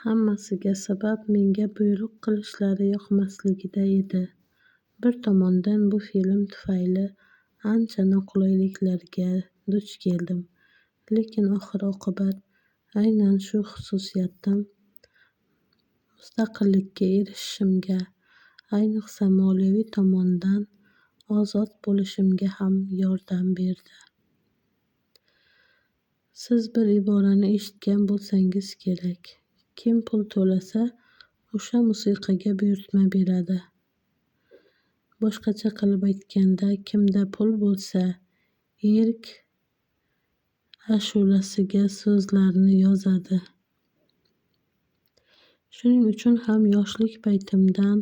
Hammasiga sabab menga buyruq qilishlari yoqmasligida edi. Bir tomondan, bu fe'lim tufayli ancha noqulayliklarga duch keldim, lekin oxir-oqibat aynan shu xususiyatim mustaqillikka erishishimga, ayniqsa moliyaviy tomondan ozod bo'lishimga ham yordam berdi. Siz bir iborani eshitgan bo'lsangiz kerak: "Kim pul to'lasa, o'sha musiqaga buyurtma beradi". Boshqacha qilib aytganda, kimda pul bo'lsa, erk ashulasiga so'zlarni yozadi. Shuning uchun ham yoshlik paytimdan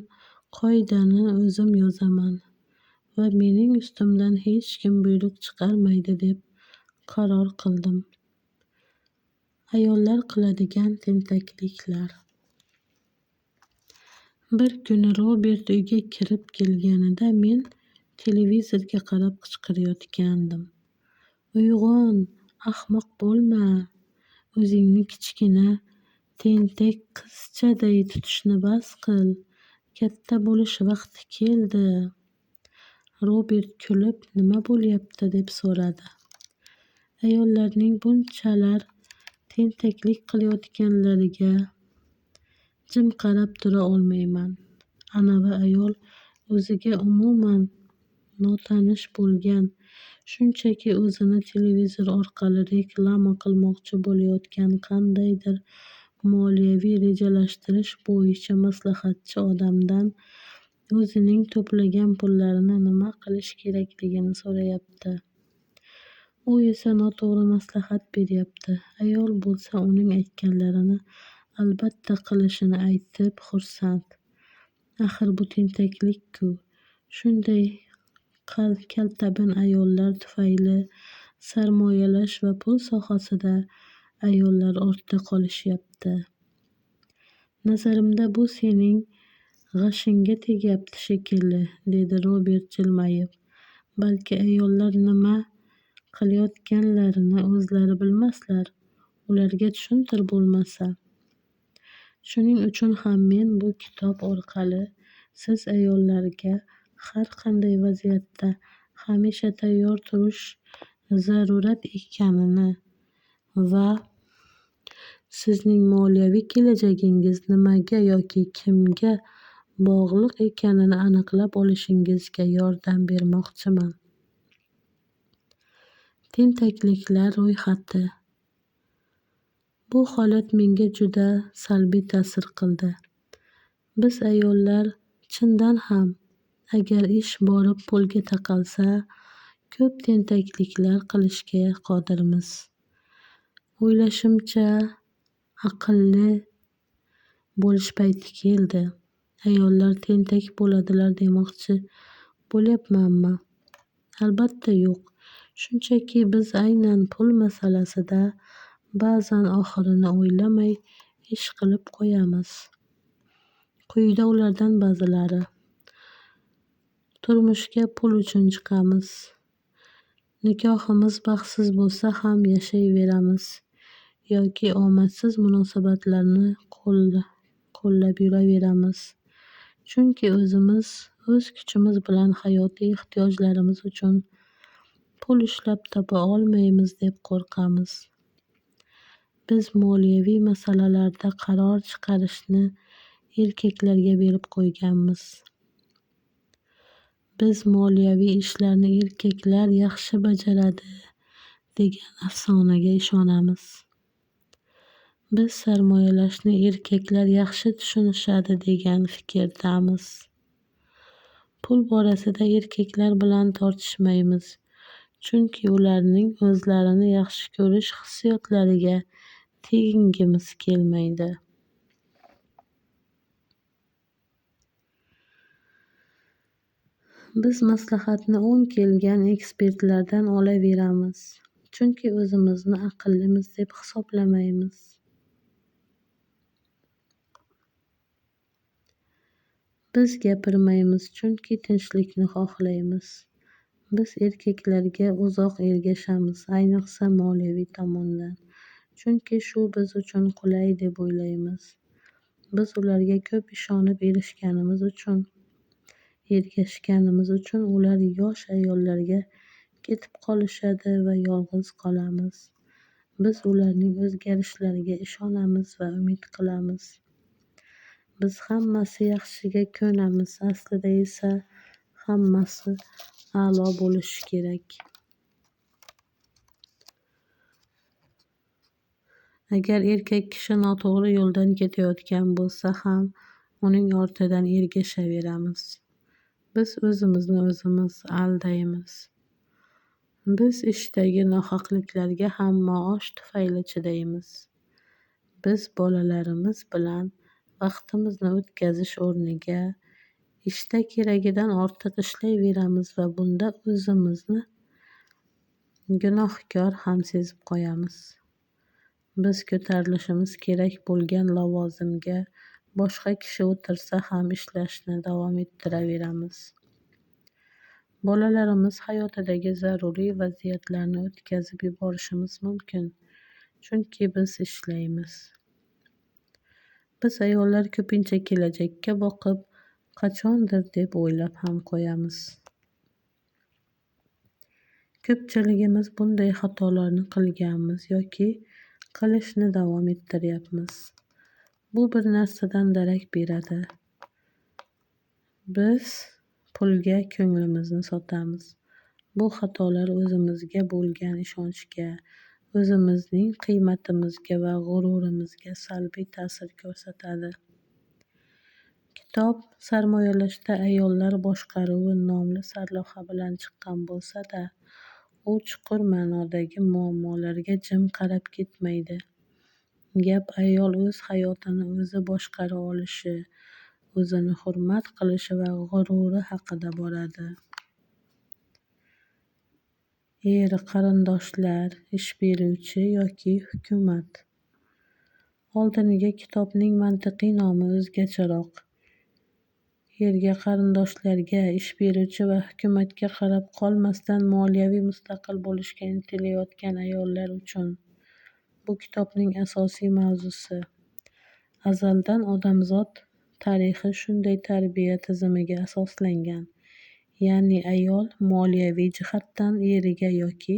qoidani o'zim yozaman va mening ustimdan hech kim buyruq chiqarmaydi deb qaror qildim. Ayollar qiladigan tentakliklar. Bir kuni Robert uyga kirib kelganida men televizorga qarab qichqirayotgandim: "Uyg'on, ahmoq bo'lma, o'zingni kichkina, tentak qizchaday tutishni bas qil, katta bo'lish vaqti keldi". Robert kulib, "Nima bo'lyapti?" deb so'radi. Ayollarning bunchalar tentaklik qilayotganlariga jim qarab tura olmayman. Anavi ayol o'ziga umuman notanish bo'lgan, shunchaki o'zini televizor orqali reklama qilmoqchi bo'layotgan qandaydir moliyaviy rejalashtirish bo'yicha maslahatchi odamdan o'zining to'plagan pullarini nima qilish kerakligini so'rayapti. U esa noto'g'ri maslahat beryapti. Ayol bo'lsa uning aytganlarini albatta qilishini aytib xursand. Axir bu tentaklik-ku. Shunday kaltabin ayollar tufayli sarmoyalash va pul sohasida ayollar ortda qolishyapti. "Nazarimda, bu sening g'ashingga tegyapti shekilli", dedi Robert jilmayib. "Balki ayollar nima qilayotganlarini o'zlari bilmaslar, ularga tushuntir bo'lmasa". Shuning uchun ham men bu kitob orqali siz ayollarga har qanday vaziyatda hamisha tayyor turish zarurat ekanini va sizning moliyaviy kelajagingiz nimaga yoki kimga bog'liq ekanini aniqlab olishingizga yordam bermoqchiman. Tentakliklar ro'yxati. Bu holat menga juda salbiy ta'sir qildi. Biz ayollar chindan ham, agar ish borib pulga taqalsa, ko'p tentakliklar qilishga qodirmiz. O'ylashimcha, aqlli bo'lish payti keldi. Ayollar tentak bo'ladilar demoqchi bo'lyapmanmi? Albatta yo'q. Shunchaki biz aynan pul masalasida ba'zan oxirini o'ylamay ish qilib qo'yamiz. Quyida ulardan ba'zilari. Turmushga pul uchun chiqamiz. Nikohimiz baxtsiz bo'lsa ham yashayveramiz yoki omadsiz munosabatlarni qo'llab yuraveramiz. Chunki o'zimiz o'z kuchimiz bilan hayotiy ehtiyojlarimiz uchun pul ishlab topa olmaymiz deb qo'rqamiz. Biz moliyaviy masalalarda qaror chiqarishni erkaklarga berib qo'yganmiz. Biz moliyaviy ishlarni erkaklar yaxshi bajaradi degan afsonaga ishonamiz. Biz sarmoyalashni erkaklar yaxshi tushunishadi degan fikrdamiz. Pul borasida erkaklar bilan tortishmaymiz, chunki ularning o'zlarini yaxshi ko'rish hissiyotlariga tegingimiz kelmaydi. Biz maslahatni o'ng kelgan ekspertlardan olaveramiz, chunki o'zimizni aqllimiz deb hisoblamaymiz. Biz gapirmaymiz, chunki tinchlikni xohlaymiz. Biz erkaklarga uzoq ergashamiz, ayniqsa moliyaviy tomondan, chunki shu biz uchun qulay deb o'ylaymiz. Biz ularga ko'p ishonib ergashganimiz uchun ular yosh ayollarga ketib qolishadi va yolg'iz qolamiz. Biz ularning o'zgarishlariga ishonamiz va umid qilamiz. Biz hammasi yaxshiga ko'namiz, aslida esa hammasi a'lo bo'lishi kerak. Agar erkak kishi noto'g'ri yo'ldan ketayotgan bo'lsa ham, uning ortidan ergashaveramiz. Biz o'zimizni o'zimiz aldaymiz. Biz ishdagi nohaqliklarga ham maosh tufayli chidaymiz. Biz bolalarimiz bilan vaqtimizni o'tkazish o'rniga, ishda keragidan ortiq ishlayveramiz va bunda o'zimizni gunohkor ham sezib qo'yamiz. Biz ko'tarilishimiz kerak bo'lgan lavozimga boshqa kishi o'tirsa ham ishlashni davom ettiraveramiz. Bolalarimiz hayotidagi zaruriy vaziyatlarni o'tkazib yuborishimiz mumkin, chunki biz ishlaymiz. Biz ayollar ko'pincha kelajakka boqib, qachondir deb o'ylab ham qo'yamiz. Ko'pchiligimiz bunday xatolarni qilganmiz yoki qilishni davom ettiryapmiz. Bu bir narsadan darak beradi. Biz pulga ko'nglimizni sotamiz. Bu xatolar o'zimizga bo'lgan ishonchga, o'zimizning qiymatimizga va g'ururimizga salbiy ta'sir ko'rsatadi. Kitob "Sarmoyalashda ayollar boshqaruvi" nomli sarlavha bilan chiqqan bo'lsa-da, u chuqur ma'nodagi muammolarga jim qarab ketmaydi. Gap ayol o'z hayotini o'zi boshqara olishi, o'zini hurmat qilishi va g'ururi haqida boradi. Er, qarindoshlar, ish beruvchi yoki hukumat. Oldiniga kitobning mantiqiy nomi o'zgacharoq. Erga, qarindoshlarga, ish beruvchi va hukumatga qarab qolmasdan moliyaviy mustaqil bo'lishga intilayotgan ayollar uchun. Bu kitobning asosiy mavzusi. Azaldan odamzod tarixi shunday tarbiya tizimiga asoslangan. Ya'ni ayol moliyaviy jihatdan eriga yoki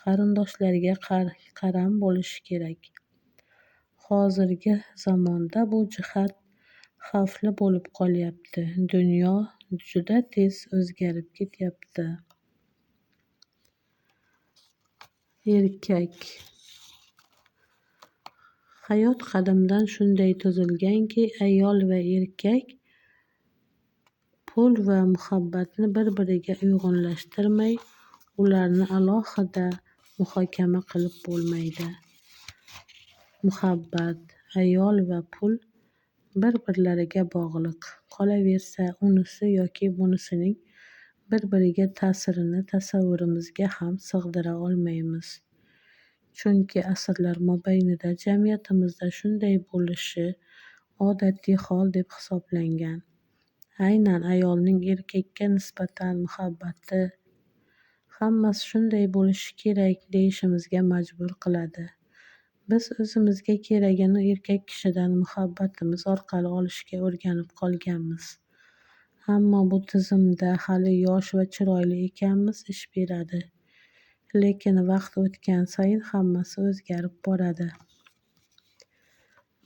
qarindoshlariga qaram bo'lishi kerak. Hozirgi zamonda bu jihat xavfli bo'lib qolyapti. Dunyo juda tez o'zgarib ketyapti. Erkak. Hayot qadimdan shunday tuzilganki, ayol va erkak pul va muhabbatni bir-biriga uyg'unlashtirmay, ularni alohida muhokama qilib bo'lmaydi. Muhabbat, ayol va pul bir-birlariga bog'liq. Qolaversa, unisi yoki bunisining bir-biriga ta'sirini tasavvurimizga ham sig'dira olmaymiz. Chunki asrlar mobaynida jamiyatimizda shunday bo'lishi odatiy hol deb hisoblangan. Aynan ayolning erkakka nisbatan muhabbati hammasi shunday bo'lishi kerak deyishimizga majbur qiladi. Biz o'zimizga keragini erkak kishidan muhabbatimiz orqali olishga o'rganib qolganmiz. Ammo bu tizimda hali yosh va chiroyli ekanmiz ish beradi. Lekin vaqt o'tgan sayin hammasi o'zgarib boradi.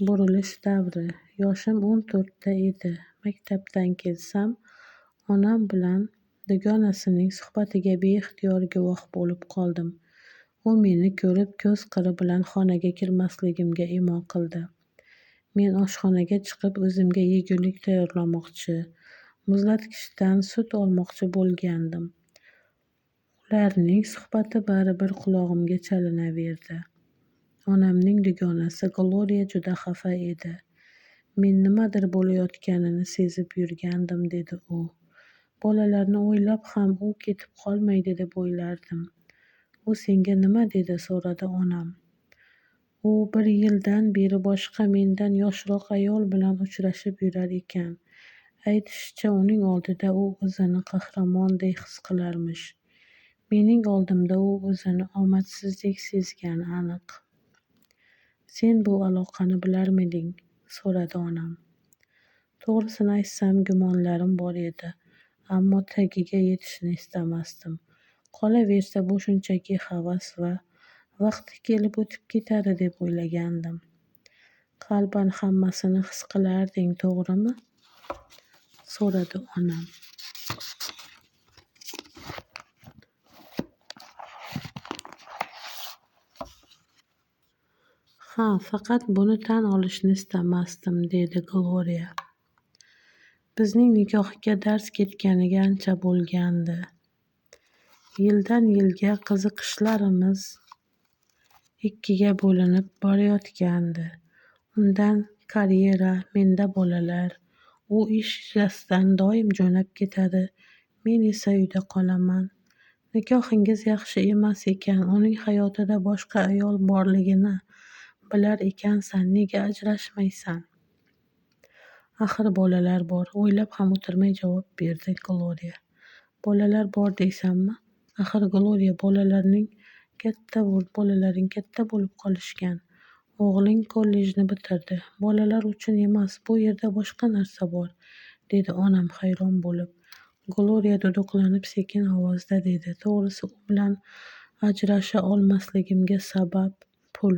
Burilish davri. Yoshim 14da edi. Maktabdan kelsam, onam bilan dugonasining suhbatiga beixtiyor guvoh bo'lib qoldim. U meni ko'rib, ko'z qiri bilan xonaga kirmasligimga imo qildi. Men oshxonaga chiqib, o'zimga yegulik tayyorlamoqchi, muzlatgichdan sut olmoqchi bo'lgandim. Ularning suhbati baribir qulog'imga chalinaverdi. Onamning dugonasi Gloriya juda xafa edi. Men nimadir bo'layotganini sezib yurgandim, dedi u. Bolalarni o'ylab ham u ketib qolmaydi deb o'ylardim. U senga nima dedi, so'radi onam. U bir yildan beri boshqa mendan yoshroq ayol bilan uchrashib yurar ekan. Aytishicha, uning oldida u o'zini qahramondek his qilarmish. Mening oldimda u o'zini omadsizdek sezgani aniq. Sen bu aloqani bilarmiding? So'radi onam. To'g'risini aytsam, gumonlarim bor edi, ammo tagiga yetishni istamasdim. Qolaversa, bu shunchaki havas va vaqti kelib o'tib ketadi, deb o'ylagandim. Qalban hammasini his qilarding, to'g'rimi? So'radi onam. Ha, faqat buni tan olishni istamasdim, dedi Gloriya. Bizning nikohga darz ketganiga ancha bo'lgandi. Yildan-yilga qiziqishlarimiz ikkiga bo'linib borayotgandi. Unda karyera, menda bolalar. U ish yuzasidan doim jo'nab ketadi, men esa uyda qolaman. Nikohingiz yaxshi emas ekan, uning hayotida boshqa ayol borligini bilar ekansan, nega ajrashmaysan? Axir bolalar bor, o'ylab ham o'tirmay javob berdi Gloriya. Bolalar bor deysanmi? Axir, Gloriya, bolalaring katta bo'lib qolishgan. O'g'ling kollejni bitirdi. Bolalar uchun emas, bu yerda boshqa narsa bor, dedi onam hayron bo'lib. Gloriya duduqlanib sekin ovozda dedi: To'g'risi, u bilan ajrasha olmasligimga sabab pul.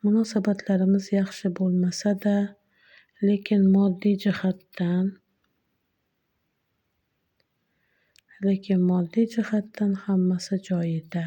Munosabatlarimiz yaxshi bo'lmasa-da, lekin moddiy jihatdan hammasi joyida.